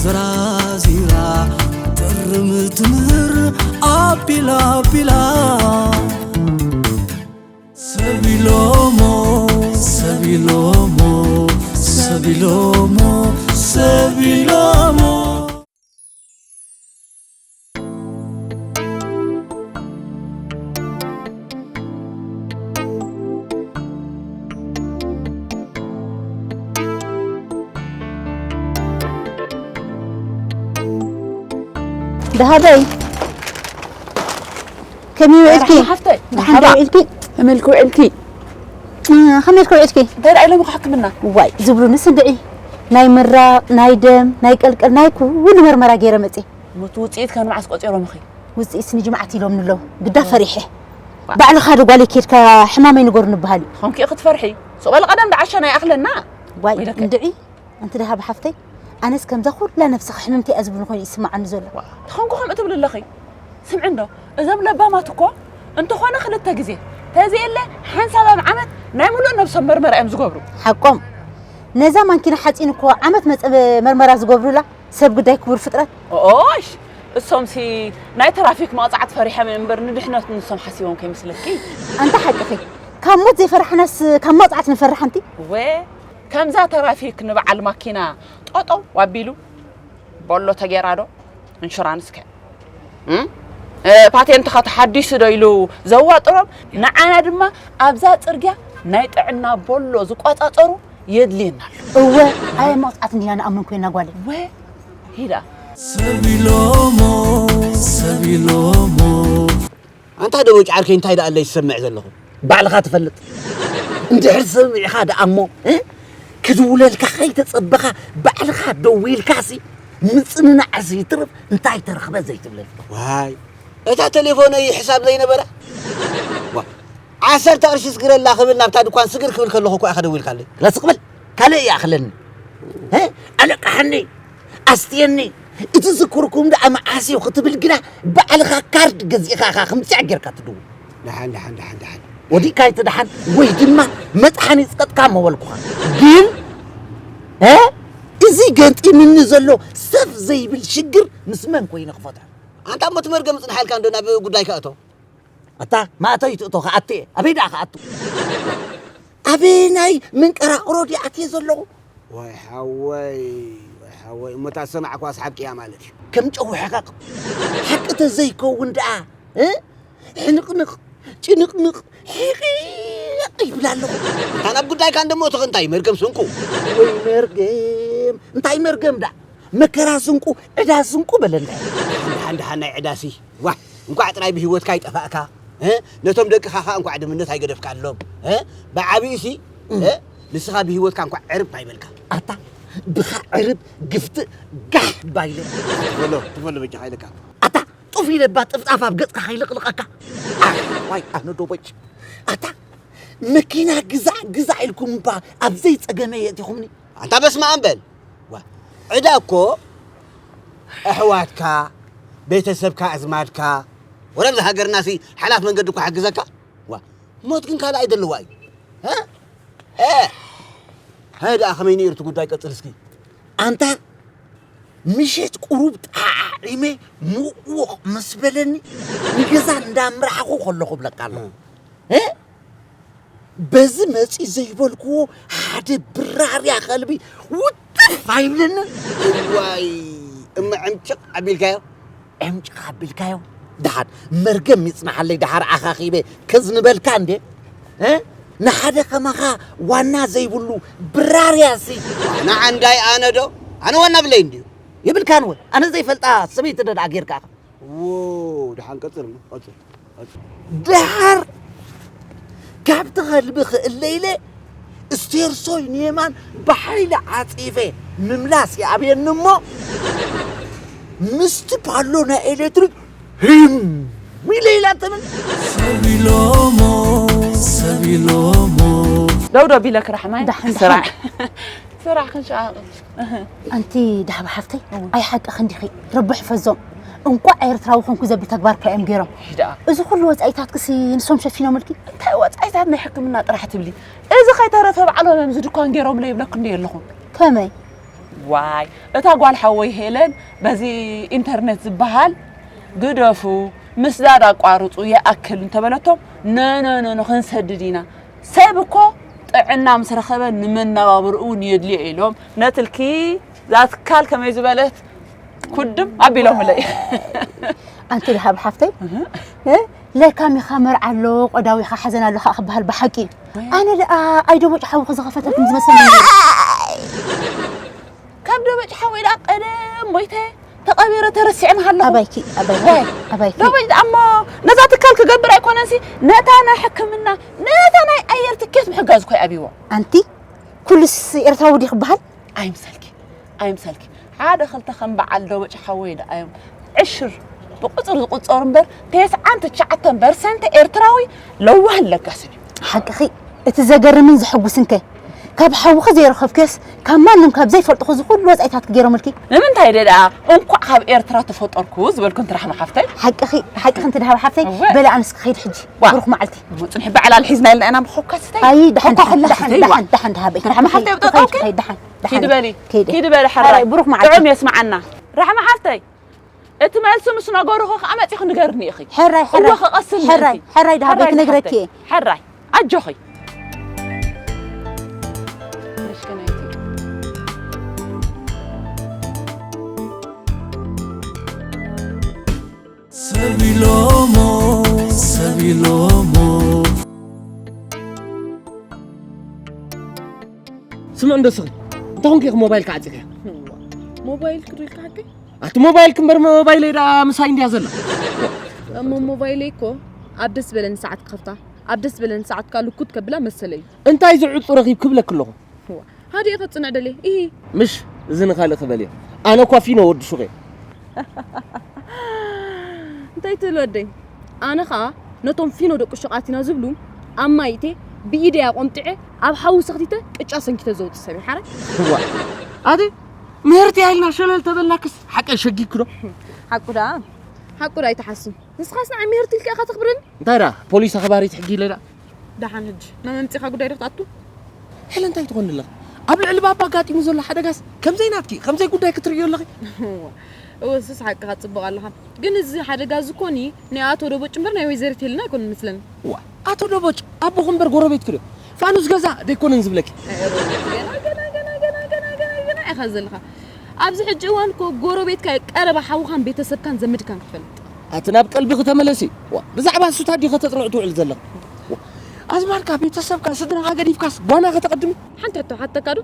ዝራዚራ ጥርም ትምህር ኣቢላ ኣቢላ ሰቢሎሞ ሰቢሎሞ ሰቢሎሞ ሰቢሎሞ ደሃበይ ከመይ ውዒልኪ? ሓፍተይ ደሓን ዶ ውዒልኪ? ከመልክ ውዕልኪ ከመይ ውዒልኪ? እንታይ ደኣ ኢሎምኺ ሕክምና? ዋይ ዝብሉኒ ስንድዒ ናይ ምራቕ ናይ ደም ናይ ቀልቀል ናይ ኩሉ መርመራ ገይረ መፅየ። ሞት ውፅኢት ከም መዓስ ቆፂሮምኺ? ውፅኢት ንጅምዓት ኢሎም ንለው ግዳ ፈሪሐ። ባዕልኻ ዶ ጓለይ ኬድካ ሕማመይ ንገሩኒ በሃሊ። ከምኪ ክትፈርሒ ሱቕ በሊ ቀደም ደዓሸ ናይ ኣኽለና ዋይ ወይለከ። እንድዒ ኣንቲ ደሃብ ሓፍተይ ኣነስ ከምዛ ኩላ ነብስኻ ሕምምቲ እያ ዝብሉ ኮይኑ ይስምዓኒ ዘሎ። ተኾንኩ ከምኡ ትብሊ ኣለኺ። ስምዒ እንዶ እዞም ለባማት እኮ እንተኾነ ክልተ ግዜ ተዘየለ ሓንሳብ ኣብ ዓመት ናይ ሙሉእ ነብሶም መርመራ እዮም ዝገብሩ። ሓቆም ነዛ ማንኪና ሓፂን እኮ ዓመት መፀ መርመራ ዝገብሩላ ሰብ ግዳይ ክቡር ፍጥረት። ኦሽ እሶምሲ ናይ ትራፊክ መቕፃዕቲ ፈሪሖም እዮም እምበር ንድሕነት ንሶም ሓሲቦም ከይመስለኪ። ኣንታ ሓቅኺ ካብ ሞት ዘይፈራሕናስ ካብ መቕፃዕቲ ንፈርሕ ኣንቲ። ወ ከምዛ ተራፊክ ንበዓል ማኪና ጠጠው ኣቢሉ ቦሎ ተጌራ ዶ ኢንሹራንስ ከ እም? እ፣ ፓቴንትኻ ተሓዲሱ ዶ ኢሉ ዘዋጥሮም ንዓና ድማ ኣብዛ ፅርግያ ናይ ጥዕና ቦሎ ዝቆፃፀሩ የድልየና ኣሎ። እወ ኣየ መቕፃዕቲ እንዲና ንኣምን ኮይና ጓለይ። ወ ሂዳ ሰቢሎሞ ሰቢሎሞ ኣንታ ደቦጭ ዓርከይ እንታይ ደኣ ኣለይ ዝሰምዕ ዘለኹ? ባዕልኻ ትፈልጥ። እንድሕር ሰሚዕኻ ደኣ እሞ እ? ክድውለልካ ከይተጸበኻ ባዕልኻ ደዊልካሲ ምጽንናዕሲ ይትርፍ እንታይ ተረኽበ ዘይትብለኒ። ዋይ እታ ቴሌፎነይ ሕሳብ ዘይነበራ ዋ ዓሰርተ ቅርሺ ስግረላ ክብል ናብታ ድኳን ስግር ክብል ከለኹ እኮ ኢኻ ደዊልካለይ። ረስቕ በል ካልእ ይኣኽለኒ። እ? ኣለቃሕኒ ኣስትየኒ እቲ ዝክርኩም ደኣ መዓስ እዩ ክትብል ግና ባዕልኻ ካርድ ገዚእኻ ኢኻ ክምፅዕ ጌርካ ትድውል። ደሓን ደሓን ደሓን ደሓን ወዲእካ ኣይትደሓን ወይ ድማ መጥሓኒ ይፅቀጥካ መበልኩኻ። ግን እ? እዚ ገጢምኒ ዘሎ ሰፍ ዘይብል ሽግር ምስ መን ኮይነ ክፈትሖ? ኣንታ እሞ ትመርገም ፅንሓ ኢልካ እንዶ ናብ ጉዳይ ከእቶ። ኣታ ማእተው ይትእቶ ከኣቱ እየ ኣበይ ደኣ ከኣቱ? ኣበናይ መንቀራቕሮ ድየ ኣትየ ዘለኹ? ወይ ሓወይ ወይ ሓወይ እሞ እታ ዝሰማዕኳስ ሓቂ እያ ማለት እዩ። ከም ጨውሕቐቕ ሓቂ ተዘይከውን ደኣ እ? ሕንቕንቕ ጭንቕንቕ ሒቒቕ ይብል ኣለኹ። እታ ናብ ጉዳይካ እንደሞ እትኽ እንታይ መርገም ስንቁ? ወይ መርገም እንታይ መርገም ደኣ መከራ ስንቁ ዕዳ ስንቁ በለና። ደሓን ደሓን ናይ ዕዳሲ ዋ እንኳዕ ጥራይ ብህይወትካ ኣይጠፋእካ እ? ነቶም ደቅኻ ኸዓ እንኳዕ ድምነት ኣይገደፍካሎም እ? ብዓብዩሲ እ? ንስኻ ብህይወትካ እንኳዕ ዕርብ ኣይበልካ። ኣታ ብኻ ዕርብ ግፍትእ ጋሕ ባይለ። ትፈሎ ትፈሎ በጃኻ ኢለካ። ኣታ ጡፍ ኢለ እባ ጥፍጣፍ ኣብ ገጽካ ከይልቕልቐካ። ኣሕ፣ ዋይ ኣነ ዶ በጭ። ኣታ መኪና ግዛዕ ግዛዕ ኢልኩም እባ ኣብ ዘይጸገመ የእቲኹምኒ። ኣንታ በስመ ኣብ በል። ዋ፣ ዕዳ እኮ ኣሕዋትካ፣ ቤተሰብካ፣ ኣዝማድካ፣ ወላ ኣብዚ ሃገርናሲ ሓላፍ መንገዲ እኮ ሓግዘካ። ዋ፣ ሞት ግን ካልእ ኣይደለዋ እዩ። እ? እ! ሃይ ደኣ ከመይ ነይሩ እቲ ጉዳይ ቀጽል እስኪ። ኣንታ ምሸት ቁሩብ ጣዒመ ምውቕ ምስ በለኒ ንገዛ እንዳምራሕኹ ከለኹ ብለካ ኣለኹ። እ? በዚ መፂ ዘይበልክዎ ሓደ ብራርያ ከልቢ ውጥፍ ኣይብለንን። እዋይ እሞ ዕምጭቕ ኣቢልካዮ። ዕምጭቕ ኣቢልካዮ። ደሓን መርገም ይፅናሓለይ ደሓር ኣኻኺበ ከዝንበልካ እንዴ። እ? ንሓደ ከማኻ ዋና ዘይብሉ ብራርያሲ። ንዓንዳይ ኣነ ዶ? ኣነ ዋና ብለይ እንድዩ። የብልካን ወ ኣነ ዘይፈልጣ ሰበይቲ ዶ ደኣ ጌርካ ኢኻ። ዎ ደሓን ቀፅል እሞ ቀፅል። ደሓር ካብቲ ከልቢ ክእለ ኢለ ስቴርሶይ ንየማን ብሓይሊ ዓፂፈ ምምላስ ይኣብየኒ እሞ ምስቲ ፓሎ ናይ ኤሌክትሪክ ህም ኢለ ኢላ ትብል። ሰቢሎሞ ሰቢሎሞ ደው ደው ቢለ ክራሕማይ ደሓን፣ ስራሕ ስራሕ ክንሸቃቕል ኣንቲ ዳህባ ሓፍተይ ኣይ ሓቂ ክንዲኺ ረብሕ ፈዞም እንኳዕ ኤርትራዊ ኮንኩ ዘብል ተግባር እኳ እዮም ገይሮም። ሂዳ እዚ ኩሉ ወፃኢታት ክሲ ንሶም ሸፊኖምልኪ። እንታይ ወፃኢታት ናይ ሕክምና ጥራሕ ትብሊ? እዚ ከይተረፈ ባዕሎም እዮም ዝድኳን ገይሮም ለይብለኩ እንደ የለኹም ከመይ ዋይ፣ እታ ጓል ሓወይ ሄለን በዚ ኢንተርኔት ዝበሃል ግደፉ፣ ምስዳድ ኣቋርጹ፣ ይኣክል እንተበለቶም፣ ነነነነ ክንሰድድ ኢና። ሰብ እኮ ጥዕና ምስ ረኸበ ንመነባብርኡ እውን የድልዮ ኢሎም ነትልኪ እዛ ትካል ከመይ ዝበለት ኩድም ኣቢሎምለይ። ኣንቲ ደሃብ ሓፍተይ፣ እ? ለካም ኢኻ መርዓ ኣሎ፣ ቆዳዊኻ ሓዘን ኣሎ ኸዓ ክበሃል ብሓቂ እዩ። ኣነ ደኣ ኣይደቦጭ ሓዊ ዝኸፈተልኩም ዝመሰለኒ ነይሩ። ካብ ደቦጭ ሓወይ ደኣ ቀደም ሞይተ ተቐቢረ ተረሲዐ ምሃለኹ። ኣባይኪ፣ ኣባይኪ፣ ወይ፣ ኣባይኪ። ደቦጭ ደኣ እሞ ነዛ ትካል ክገብር ኣይኮነንሲ፣ ነታ ናይ ሕክምና፣ ነታ ናይ ኣየር ትኬት ምሕጋዝ እኮ እዩ ኣብይዎ። ኣንቲ፣ ኩሉስ ኤርትራዊ ድዩ ክበሃል? ኣይምሰልኪ፣ ኣይምሰልኪ። ሓደ ክልተ ከም በዓል ደቦጭ ሓወይ ደኣ እዮም ዕሽር ብቁጽሪ ዝቁጸሩ እምበር፣ ተስዓን ትሽዓተን ፐርሰንት ኤርትራዊ ለዋህን ለጋስን እዩ። ሓቅኺ፣ እቲ ዘገርምን ዘሐጉስን ከ፣ ካብ ሓውኺ ዘይረኸብክዮስ፣ ካብ ማንም ካብ ዘይፈልጥኹ እዚ ኩሉ ወጻኢታትኪ ገይሮምልኪ? ንምንታይ ደኣ እንኳዕ ካብ ኤርትራ ተፈጠርኩ ዝበልኩ እንተ ራሕማ ሓፍተይ? ሓቅኺ፣ ሓቅኺ እንተ ደሃብ ሓፍተይ፣ እወ። በለ ኣነስ ክኸይድ ሕጂ። ዋ። ብሩኽ መዓልቲ። እሞ ጽንሒ ብዕላል ሒዝና ኢልና ኢና ምኾካስተይ። ኣይ፣ ደሓን፣ ኮካ ደሓን፣ ኩላ ደሓን፣ ስተይ፣ ዋ። ደሓን፣ ደሓን ደሃበይ። እተ ራሕማ ሓፍተይ፣ ብጠጠው ከይድ፣ ከይድ፣ ከይድ፣ ደሓን፣ ደሓን፣ ኪድ በሊ፣ ደሓን። ኪድ በሊ፣ ሕራይ። ጥዑም የስምዓና። ራሕማ ሓፍተይ፣ እቲ መልሲ ምስ ነገሩኹ ከኣ መጺኹ ንገርኒ ኢኺ። ሕራይ፣ እወ፣ ሕራይ። ክቐስን ሕራይ፣ ምእንቲ። ሕራይ ደሃበይ፣ ሕራይ ክነግረኪ እየ። ዝሓፍተይ፣ ሕራይ። ኣጆኺ። ሰብ ኢሎሞ፣ ሰብ ኢሎሞ። ስምዕ እንዶ ስኺ፣ እንታይ ኾንኪ ኢኺ ሞባይልኪ ዓጺኺ? ሞባይል ክድልካ ሓቂ? ኣቲ ሞባይል ክምበር ሞባይለይ ደኣ ምሳይ እንድያ ዘላ። እሞ ሞባይለይ እኮ ኣብ ደስ በለኒ ሰዓት ክኸፍታ፣ ኣብ ደስ በለኒ ሰዓት ከኣ ልኩት ከብላ መሰለይ። እንታይ ዝዕጹ ረኺብ ክብለኪ ኣለኹ? እዋ፣ ሃዲኤ ከጽንዕ ደልየ። ኢሂ። ምሽ፣ እዚ ንኻልእ ክበል እየ። ኣነ እኳ ፊኖ ወዲ ሹቕ እየ። እንታይ ትብል ወደይ? ኣነ ኸኣ ነቶም ፊኖ ደቂ ሹቓት ኢና ዝብሉ ኣብ ማይ እቴ ብኢደይ ኣቖምጢዐ ኣብ ሓዊ ሰኽቲተ ቅጫ ሰንኪተ ዘውጽእ ሰብ እየ። ሓራይ? እዋ። ኣቲ ምህርቲ ኢልና ሸለል ተበልናክስ ሓቀይ ሸጊግኪ ዶ? ሓቁ ደኣ፣ ሓቁ ደኣ ኣይትሓስም። ንስኻስ ንዓይ ምህርቲ ኢልካ ኢኻ ተኽብረኒ? እንታይ ደኣ ፖሊስ ኣኽባሪት ሕጊ ኢለ ደኣ? ደሓን ሕጂ ናብ መምጺኻ ጉዳይ ዶ ክትኣቱ? ሄለን እንታይ ትኾኒ ኣለኺ? ኣብ ልዕሊ ባባ ኣጋጢሙ ዘሎ ሓደጋስ ከምዘይ ናትኪ፣ ከምዘይ ጉዳይኪ ትርእዮ ኣለኺ? እወ፣ እሱስ ሓቅኻ ጽቡቕ ኣለኻ። ግን እዚ ሓደጋ እዚ ኮኒ ናይ ኣቶ ደቦጭ እምበር ናይ ወይዘሪት ሄለን ኣይኮነን መስለኒ። ዋ፣ ኣቶ ደቦጭ ኣቦኹ እምበር ጎረቤትኪ ድዮ? ፋኑስ ገዛ ደይኮነን ዝብለኪ? ኣይ፣ ሮቤት፣ ገና፣ ገና፣ ገና ኢኻ ዘለኻ። ኣብዚ ሕጂ እዋን እኮ ጎረቤትካ ቀረባ ሓውኻን ቤተሰብካን ዘመድካን ክትፈልጥ። ኣቲ ናብ ቀልብኺ ተመለሲ። ዋ፣ ብዛዕባ እሱታት ዲኺ ከተጽንዒ ትውዕሊ ዘለኺ? ዋ፣ ኣዝማድካ፣ ቤተሰብካ፣ ስድራኻ ገዲፍካስ ጓና ከተቐድሚ? ሓንቲ ሕቶ ሓተካ ዶ?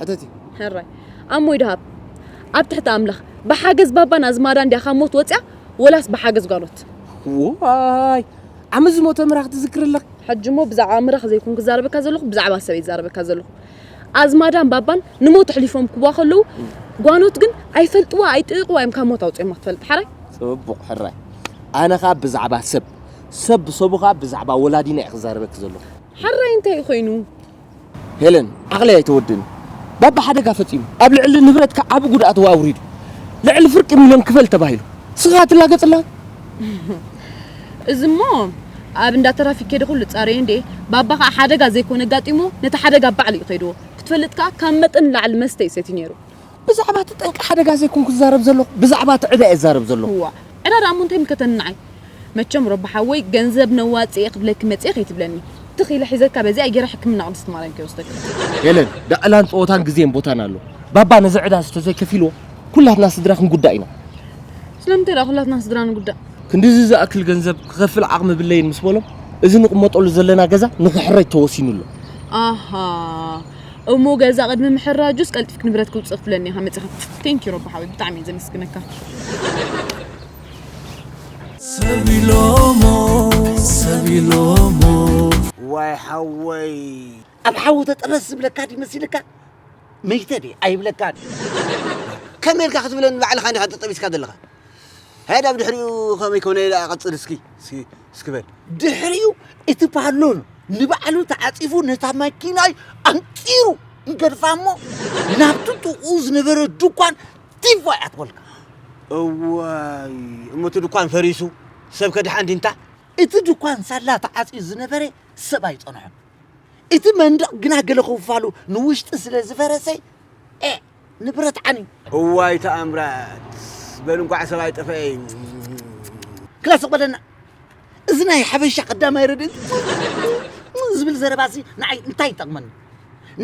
ሕተቲ። ሕራይ። ኣሞይ ደሃብ፣ ኣብ ትሕቲ ኣምላኽ፣ ብሓገዝ ባባን ኣዝማዳን ድያ ካብ ሞት ወጽያ ወላስ ብሓገዝ ጓኖት? ዋይ፣ ዓሚ ዝሞተ ምራኽ ትዝክሪ ኣለኺ? ሕጂ እሞ ብዛዕባ ምራኽ ዘይኮንኩ ዝዛረበካ ዘለኹ፣ ብዛዕባ ሰብ እየ ዝዛረበካ ዘለኹ። ኣዝማዳን ባባን ንሞት ኣሕሊፎም ክህቡዋ ከለዉ፣ ጓኖት ግን ኣይፈልጥዋ፣ ኣይጥእቕዋ እዮም ካብ ሞት ኣውጺኦማ ትፈልጥ፣ ሓራይ? ጽቡቕ፣ ሕራይ። ኣነ ኸኣ ብዛዕባ ሰብ፣ ሰብ ብሰቡ ኸኣ ብዛዕባ ወላዲና እየ ክዛረበኪ ዘለኹ። ሓራይ እንታይ እዩ ኮይኑ? ሄለን፣ ዓቕለይ ኣይተወድእን። ባባ ሓደጋ ፈጺሙ፣ ኣብ ልዕሊ ንብረትካ ዓቢ ጉድኣት ኣውሪዱ። ልዕሊ ፍርቂ ሚልዮን ክፈል ተባሂሉ። ስኻ ትላገጽ ኣለኻ? እዚ እሞ ኣብ እንዳ ተራፊክ ከይደ ኩሉ ጻረዩ እንዴ፣ ባባ ኸኣ ሓደጋ ዘይኮነ ኣጋጢሞ፣ ነቲ ሓደጋ ባዕሉ እዩ ከይድዎ። ክትፈልጥ ከኣ ካብ መጠን ንላዕሊ መስተ እዩ ሰትዩ ነይሩ። ብዛዕባ እቲ ጠንቂ ሓደጋ ዘይኮንኩ ዝዛረብ ዘለኹ፣ ብዛዕባ እቲ ዕዳ እየ ዝዛረብ ዘለኹ። እዋ፣ ዕዳ ደኣ እሞ እንታይ ይምልከተኒ ንዓይ? መቸም ሮቢ ሓወይ፣ ገንዘብ ነዋጽ እየ ክብለኪ መጽየ ከይትብለኒ። ትኽ ኢለ ሒዘካ በዚኣ ገይረ ሕክምና ቅድስቲ ማርያም ከይወስደካ። ሄለን፣ ደኣ ዕላን ጸወታን ግዜን ቦታን ኣሎ። ባባ ነዚ ዕዳ እዚ ተዘይከፊልዎ፣ ኩላትና ስድራ ክንጉዳእ ኢና። ስለምንታይ ደኣ ኩላትና ስድራ ንጉዳእ? ክንድዚ ዝኣክል ገንዘብ ክኸፍል ዓቕሚ ብለይን ምስ በሎም፣ እዚ ንቕመጠሉ ዘለና ገዛ ንኽሕረጅ ተወሲኑ ኣሎ። ኣሃ፣ እሞ ገዛ ቅድሚ ምሕራጁስ ቀልጢፍኪ ንብረት ክውጽእ ክትብለኒ ኢኻ መጺኻ። ቴንክ ዩ ሮቢ ሓወይ፣ ብጣዕሚ እየ ዘመስግነካ። ሰብ ኢሎሞ፣ ሰብ ኢሎሞ። ዋይ ሓወይ፣ ኣብ ሓዊ ተጠበስ ዝብለካ ድዩ መሲልካ? መይተ ድየ ኣይብለካን። ከመይ ኢልካ ክትብለኒ ባዕልኻ እንዲኻ ተጠቢስካ ዘለኻ? ሃይዳ ኣብ ድሕሪኡ ከመይ ኮነ ኢለ ቀጽል እስኪ፣ እስኪ፣ እስኪ በል። ድሕሪኡ እቲ ፓሎን ንባዕሉ ተዓጺፉ ነታ መኪናይ ኣንጺሩ ይገድፋ እሞ ናብቲ ጥቕኡ ዝነበረ ድኳን ቲፍ ኣትወልካ። እዋይ፣ እሞ እቲ ድኳን ፈሪሱ፣ ሰብ ከድሓን ድንታ? እቲ ድኳን ሳላ ተዓጽዩ ዝነበረ ሰብ ኣይጸንሖን። እቲ መንደቕ ግና ገለ ክፋሉ ንውሽጢ ስለ ዝፈረሰ፣ ኤ፣ ንብረት ዓንዩ። እዋይ ተኣምራት፣ በል እንኳዕ ሰብ ኣይጠፈኤ። ክላስ በለና። እዚ ናይ ሓበሻ ቀዳማይ ረድኤት ዝብል ዘረባሲ ንዓይ እንታይ ይጠቕመኒ?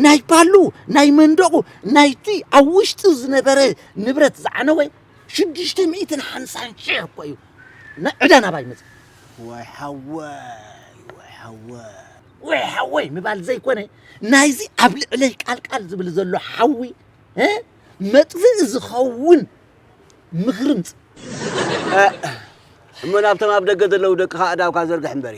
ናይ ፓሉ፣ ናይ መንደቑ፣ ናይቲ ኣብ ውሽጡ ዝነበረ ንብረት ዝዓነወ ሽዱሽተ ሚእትን ሓምሳን ሽሕ እኮ እዩ። ናይ ዕዳ ናባይ መጽእ። ወይ ሓወይ፣ ወይ ሓወይ። ወይ ሓወይ ምባል ዘይኮነ፣ ናይዚ ኣብ ልዕለይ ቃልቃል ዝብል ዘሎ ሓዊ፣ እ? መጥፍኢ ዝኸውን ምኽሪ ምጽእ። እ፣ እሞ ናብቶም ኣብ ደገ ዘለዉ ደቅኻ ኣእዳውካ ዘርግሕ እምበሪ።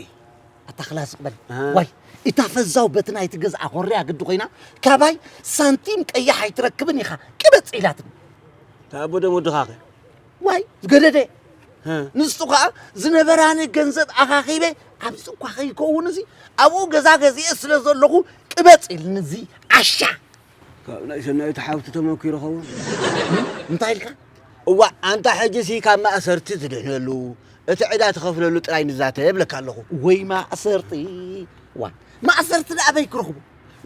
ኣታ ክላስ በል። እ? ዋይ፣ እታ ፈዛው በቲ ናይቲ ገዝኣ ኮርያ ግዲ ኮይና፣ ካባይ ሳንቲም ቀያሕ ኣይትረክብን ኢኻ፣ ቅበጽ ኢላትኒ። እታ ኣቦ ደም ወድኻ ኸ? ዋይ፣ ዝገደደ። እ። ንሱ ኸኣ ዝነበራኒ ገንዘብ ኣኻኺበ፣ ኣብዚ እኳ ከይከውን እዚ፣ ኣብኡ ገዛ ገዚኤ ስለ ዘለኹ ቅበጽ ኢልኒ እዚ ዓሻ። ካብ ናይ ሰናይት ሓውቲ ተመኪሩ ኸውን። እንታይ ኢልካ? እዋእ፣ ኣንታ ሕጂሲ ካብ ማእሰርቲ ትድሕነሉ፣ እቲ ዕዳ ትኸፍለሉ ጥራይ ንዛተ እብለካ ኣለኹ። ወይ ማእሰርቲ። ዋ፣ ማእሰርቲ ደኣ ኣበይ ክረኽቦ?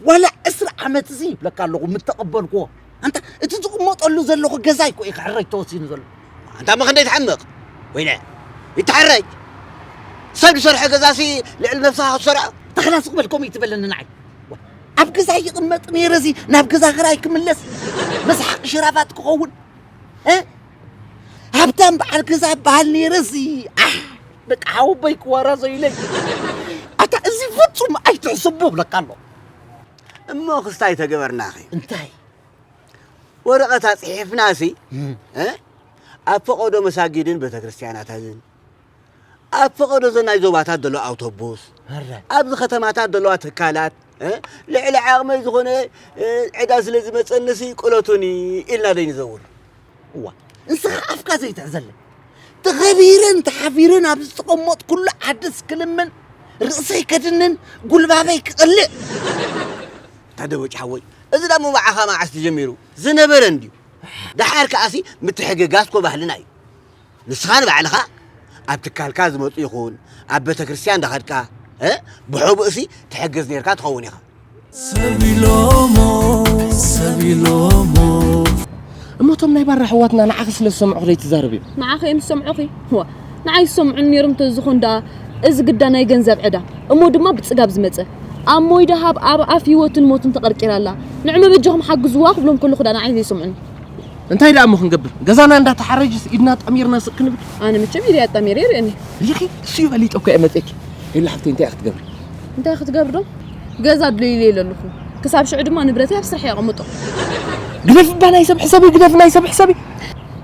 ዋላ ዕስራ ዓመት እዚ ይብለካ ኣለኹ፣ ምተቐበልኩዎ። ኣንታ እቲ ዝቕመጠሉ ዘለኹ ገዛ እኮ እዩ ክሕረጅ ተወሲኑ ዘሎ። ኣንታ እሞ ክንደይ ትሓምቕ? ወይነ፣ ይትሓረጅ። ሰብ ዝሰርሖ ገዛሲ ልዕሊ ነብስኻ ክትሰርዖ? ተኽላ ስቕ በል፣ ከምኡ ይትበለኒ ንዓይ። ዋ፣ ኣብ ገዛ ይቕመጥ ነይረ፣ እዚ ናብ ገዛ ክራይ ክምለስ መስሓቂ ሽራፋት ክኸውን። እ? ሃብታም በዓል ገዛ በሃል ነይረ፣ እዚ፣ ኣሕ፣ ደቂ ሓወቦይ ክዋራዞ ኢለይ። ኣታ እዚ ፍጹም ኣይትሕስቦ እብለካ ኣሎ። እሞ ክስታይ ተገበርናኺ? እንታይ? ወረቐት ኣጽሒፍናሲ፣ እም። እ? ኣብ ፈቐዶ መሳጊድን ቤተክርስትያናታትን፣ ኣብ ፈቐዶ ዘናይ ዞባታት ዘሎ ኣውቶቡስ፣ ኣረ። ኣብዚ ከተማታት ዘለዋ ትካላት፣ እ? ልዕሊ ዓቕመይ ዝኾነ፣ እ፣ ዕዳ ስለ ዝመጸንሲ ቅለቱኒ ኢልና ደይ ንዘውር። እዋ፣ ንስኻ ኣፍካ ዘይትሕዘለይ። ተኸቢረን ተሓፊረን ኣብ ዝተቐመጥኩሉ ዓድስ ክልምን፣ ርእሰይ ከድንን፣ ጉልባበይ ክቐልዕ። ታደቦጭ ሓወይ፣ እዚ ደሞ መዓኻ መዓስ ተጀሚሩ? ዝነበረ እንድዩ። ደሓር ከኣሲ ምትሕግጋዝ ኮ ባህልና እዩ። ንስኻ ንባዕልኻ ኣብ ትካልካ ዝመጹ ይኹን፣ ኣብ ቤተክርስትያን እንዳኸድካ፣ እ፣ ብሕቡእሲ ትሕግዝ ኔርካ ትኸውን ኢኻ። ሰብ ኢሎሞ፣ ሰብ ኢሎሞ። እሞ እቶም ናይ ባራ ኣሕዋትና ንዓኺ ስለ ዝሰምዑ ከይትዛረቢ እዮም። ንዓኺ እዮም ዝሰምዑኺ? ዋ፣ ንዓይ ዝሰምዑኒ ነይሮም እንተዝኾን ደኣ፣ እዚ ግዳ ናይ ገንዘብ ዕዳ፣ እሞ ድማ ብጽጋብ ዝመጸ፣ ኣብ ሞይ ደሃብ ኣብ ኣፍ ህይወትን ሞትን ተቐርቂራ ኣላ። ንዑ መበጃኹም ሓግዝዋ ክብሎም ከለኹ ደኣ ንዓይ ዘይሰምዑኒ። እንታይ ደኣ እሞ ክንገብር? ገዛና እንዳተሓረጅስ ኢድና ጠሚርና ስቕ ክንብል? ኣነ መቸም ኢደ ኣጣሚረ ይርእየኒ። ሪኺ፣ እሱ ይበሊጦ እኮ እየ መጺእኪ። ሄሉ ሓፍተይ፣ እንታይ ክትገብሪ? እንታይ ክትገብሪ ዶ? ገዛ ኣድልዩ ኢለ ኣለኹ። ክሳብ ሽዑ ድማ ንብረተይ ኣብ ስራሕ የቐምጦ። ግደፊ እባ ናይ ሰብ ሕሰቢ፣ ግደፊ ናይ ሰብ ሕሰቢ።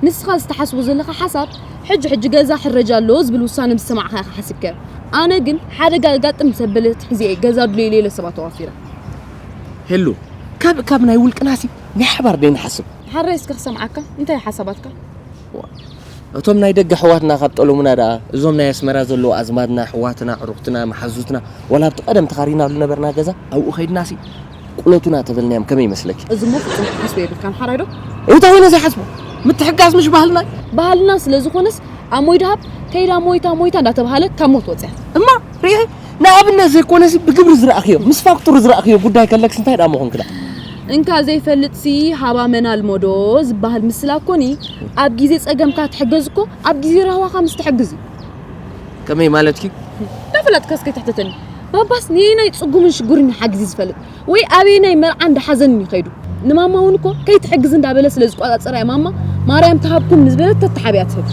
ንስኻ ዝተሓስቦ ዘለኻ ሓሳብ፣ ሕጂ ሕጂ ገዛ ሕረጃ ኣለዎ ዝብል ውሳነ ምስ ሰማዕካ ኢኻ ሓሲብካዮ። ኣነ ግን ሓደጋ ኣጋጥም ምስ ኣበለት ሒዘ እየ ገዛ ኣድልዩ ኢለ ሰባት ተዋፊረ። ሄሉ፣ ካብ ካብ ናይ ውልቅናሲ ናይ ሓባር ደይ ንሓስብ። ሓራይ እስከ ክሰምዓካ፣ እንታይ ሓሳባትካ? ዋ፣ እቶም ናይ ደገ ኣሕዋትና ካብ ጠለሙና ደኣ፣ እዞም ናይ ኣስመራ ዘለዉ ኣዝማድና፣ ኣሕዋትና፣ ኣዕሩኽትና፣ መሓዙትና፣ ዋላ ኣብቲ ቀደም ተኻሪናሉ ነበርና ገዛ፣ ኣብኡ ኸይድናሲ ቁለቱና ተበልናዮም ከመይ ይመስለኪ? እዚ እሞ ፍጹም ክትሓስቦ የብልካን፣ ሓራይ ዶ? እንታይ ኮይነ ዘይሓስቦ? ምትሕጋዝ ምሽ ባህልና እዩ። ባህልና ስለ ዝኾነስ፣ ኣሞይ ደሃብ ከይዳ ሞይታ ሞይታ እንዳተባሃለ ካብ ሞት ወጽያ። እማ ሪኢ፣ ንኣብነት ዘይኮነሲ ብግብሪ ዝረኣኽዮ፣ ምስ ፋክቱር ዝረኣኽዮ ጉዳይ ከለክስ እንታይ ደኣ ምኾንክ ደኣ? እንካ ዘይፈልጥሲ ሃባ መና ልመዶ ዝበሃል ምስላ እኮኒ፣ ኣብ ግዜ ጸገምካ ትሕገዝ እኮ፣ ኣብ ግዜ ራህዋኻ ምስ ትሕግዝ እዩ። ከመይ ማለትኪ? እንዳፈለጥካስ ከይትሕተተኒ። ባባስ ነየናይ ጽጉምን ሽጉርን እዩ ሓጊዙ ዝፈልጥ? ወይ ኣበየናይ መርዓን ደሓዘንን እዩ ከይዱ? ንማማ እውን እኮ ከይትሕግዝ እንዳበለ ስለ ዝቋጻጸራ እያ ማማ፣ ማርያም ትሃብኩም ምስ በለት ተተሓቢኣ ትህብ።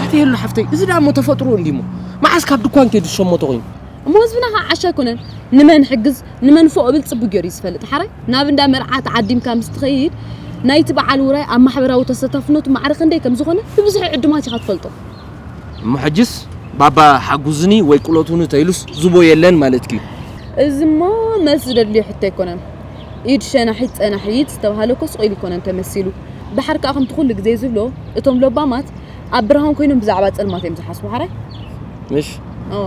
ኣቲ ሄሉ ሓፍተይ፣ እዚ ደኣ እሞ ተፈጥሮ እንዲሞ። መዓስ ካብ ድኳን ከይዱ ዝሸመቶ ኮይኑ? እሞ ህዝብና ኸዓ ዓሻ ኣይኮነን። ንመን ሕግዝ፣ ንመን ፎእ ብል ጽቡቅ ገይሩ እዩ ዝፈልጥ። ሓራይ ናብ እንዳ መርዓ ተዓዲምካ ምስ ትኸይድ፣ ናይቲ በዓል ውራይ ኣብ ማሕበራዊ ተሳታፍነቱ ማዕረ ክንደይ ከም ዝኾነ ብብዝሒ ዕዱማት ኢኻ ትፈልጦ። እሞ ሕጅስ ባባ ሓጉዝኒ ወይ ቁለቱኒ ተይሉስ ዝቦ የለን ማለትኪ እዩ? እዚ እሞ መልሲ ዘድልዮ ሕቶ ኣይኮነን። ኢድ ሸናሒት ጸናሒት ዝተባህለ እኮ ስቕ ኢሉ ኣይኮነን ተመሲሉ። ደሓር ከኣ ከምቲ ኩሉ ግዜ ዝብሎ፣ እቶም ለባማት ኣብ ብርሃን ኮይኖም ብዛዕባ ጸልማት እዮም ዝሓስቡ። ሓራይ? ምሽ? እወ።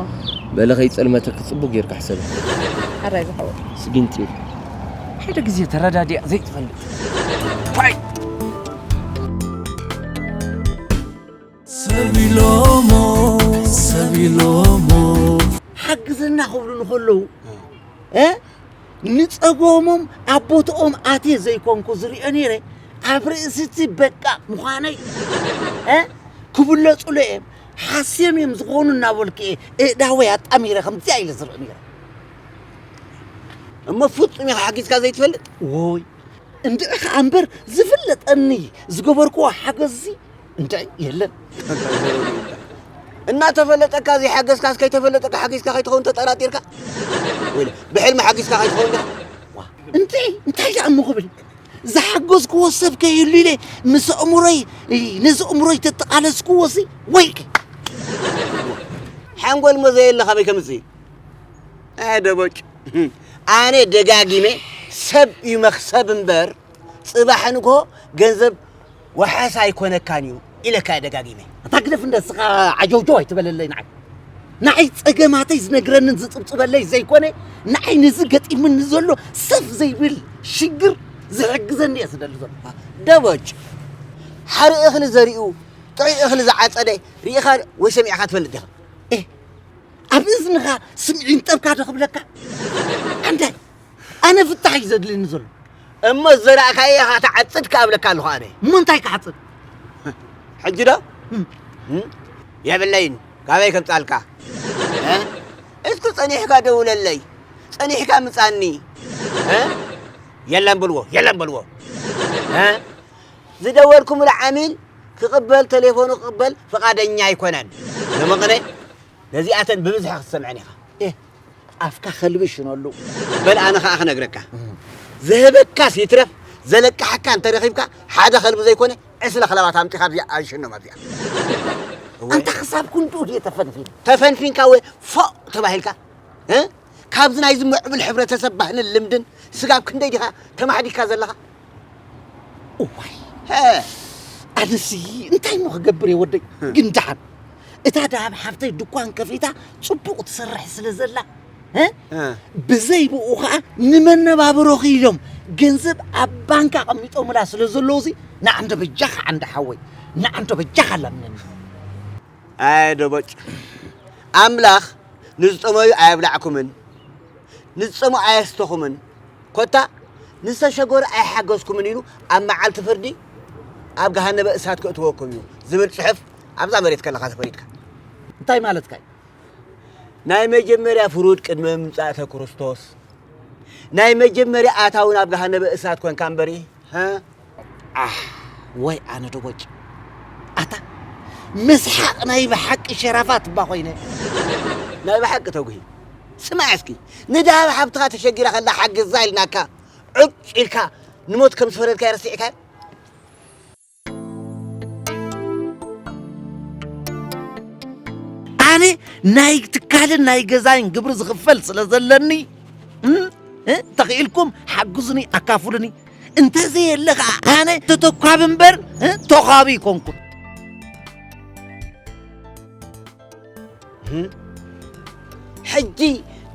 በለ ከይጸልመተኪ ጽቡቅ ጌርካ ሕሰቢ። ሓራይ ዝሓወይ። ስጊንቲ። ሓደ ግዜ ተረዳዲኣ ዘይትፈልጥ። ፓይ! ሰብ ኢሎሞ፣ ሰብ ኢሎሞ። ሓግዘና ክብሉ ንኸለዉ፣ እ? ንጸገሞም ኣብ ቦትኦም ኣትየ ዘይኮንኩ ዝሪኦ ነይረ፣ ኣብ ርእሲ እቲ በቃ ምዃነይ እ ክብለጹለ እዮም። ሓስዮም እዮም ዝኾኑ እናበልኩ እየ እእዳወይ ኣጣሚረ ከምዚኣ ኢለ ዝርኢ ነይረ። እሞ ፍጹም ኢኻ ሓጊዝካ ዘይትፈልጥ? ወይ እንድዒ ኸኣ እምበር ዝፍለጠኒ ዝገበርክዎ ሓገዝሲ እንድዒ የለን። እናተፈለጠካ ዘይሓገዝካስ ከይተፈለጠካ ሓጊዝካ ከይትኸውን ተጠራጢርካ? ወይ ብሕልሚ ሓጊዝካ ከይትኸውን ዲኻ? ዋ፣ እንድዒ እንታይ ደኣ እሞ ክብል? ዝሓገዝክዎ ሰብ ከይህሉ ኢለ ምስ ኣእምሮይ ነዚ ኣእምሮይ ተጠቓለስክዎሲ ወይከ ሓንጎል ሞ ዘየለ ካበይ ከምጽእ? ኣይ ደቦጭ፣ ኣነ ደጋጊመ ሰብ እዩ መኽሰብ እምበር ጽባሕ ንግሆ ገንዘብ ዋሕስ ኣይኮነካን እዩ ኢለካ እየ ደጋጊመ። ኣታ ግደፍ እንደ እስኻ ዓጀውጀው ኣይትበለለይ ንዓይ። ንዓይ ጸገማተይ ዝነግረንን ዝጽብጽበለይ ዘይኮነ፣ ንዓይ ነዚ ገጢሙኒ ዘሎ ሰፍ ዘይብል ሽግር ዝሕግዘኒ እየ ዝደሊ ዘሎ። ደቦጭ፣ ሓደ እኽሊ ዘሪኡ ጥዑይ እኽሊ ዝዓጸደ ርኢኻ ወይ ሰሚዕካ ትፈልጥ ዲኻ? ኤ፣ ኣብ እዝንኻ ስምዒ እንጠብካ ዶ ክብለካ? ኣንታይ ኣነ ፍታሕ እዩ ዘድልየኒ ዘሎ። እሞ ዝዘራእካዮ ኢኻ ትዓጽድ ክኣብለካ ኣለኹ ኣነ። እሞ እንታይ ክዓጽድ? ሕጂ ዶ? እም። እም? የብለይን፣ ካበይ ከምጻልካ? እ? እስኪ ጸኒሕካ ደውለለይ፣ ጸኒሕካ ምጻኒ። እ? የለን በልዎ፣ የለን በልዎ። እ? ዝደወልኩምሉ ዓሚል ክቕበል፣ ቴሌፎኑ ክቕበል ፍቓደኛ ኣይኮነን። ደመቕነ፣ ነዚኣተን ብብዝሒ ክትሰምዐን ኢኻ። ኤ፣ ኣፍካ ከልቢ ሽነሉ። በል ኣነ ኸኣ ክነግረካ። እም። ዝህበካስ ይትረፍ፣ ዘለቅሓካ እንተ ረኺብካ፣ ሓደ ከልቢ ዘይኮነ፣ ዕስለ ክለባት ኣምጺኻ ኣብዚኣ ኣይሽኖም ኣብዚኣ። እወ። ኣንታ ክሳብ ክንድኡ ድየ ተፈንፊነ? ተፈንፊንካ ወይ ፎእ ተባሂልካ? እ? ካብዚ ናይዚ ምዕቡል ሕብረተሰብ ባህልን ልምድን ስጋብ ክንደይ ዲኻ ተማሕዲካ ዘለኻ? እዋይ፣ ሀ። ኣነሲ እንታይ እሞ ክገብር እየ ወደይ? ህ። ግን ደሓን እታ ደሃብ ሓፍተይ ድኳን ከፊታ ጽቡቕ ትሰርሕ ስለ ዘላ፣ እ? እ። ብዘይ ብኡ ኸኣ ንመነባብሮ ክኢሎም ገንዘብ ኣብ ባንክ ኣቐሚጦምላ ስለ ዘለዉ፣ እዚ ንዓንዶ በጃኻ ዓንዲ ሓወይ፣ ንዓንዶ በጃኻ ላምነኒ። ኣይ ደቦጭ፣ ኣምላኽ ንዝጠመዩ ኣየብላዕኩምን፣ ንዝጸሙ ኣየስተኹምን፣ ኮታ ንዝተሸገሩ ኣይሓገዝኩምን ኢሉ ኣብ መዓልቲ ፍርዲ ኣብ ገሃነመ እሳት ክእትወኩም እዩ ዝብል ጽሑፍ ኣብዛ መሬት ከለኻ ተፈሊጥካ። እንታይ ማለትካ እዩ? ናይ መጀመርያ ፍሩድ ቅድመ ምምጻእተ ክርስቶስ፣ ናይ መጀመርያ ኣታዊ ናብ ገሃነመ እሳት ኮንካ እምበሪ፣ ሃ? ኣሕ፣ ወይ ኣነ ደቦጭ። ኣታ፣ ምስሓቕ ናይ ብሓቂ ሸራፋት እባ ኮይነ። ናይ ብሓቂ ተጉሂ። ስማዕ እስኪ፣ ንድሃብ ሓብትኻ ተሸጊራ ከላ ሓግዛ ኢልናካ፣ ዑጭ ኢልካ ንሞት ከም ዝፈረድካዮ ረሲዕካዮ? ኣነ ናይ ትካልን ናይ ገዛይን ግብሪ ዝኽፈል ስለ ዘለኒ፣ እም፣ እ፣ ተኽኢልኩም ሓግዙኒ፣ ኣካፍሉኒ። እንተዘየለ ኸዓ ኣነ ተተኳቢ እምበር፣ እ፣ ተዃቢ ኣይኮንኩን። እም፣ ሕጂ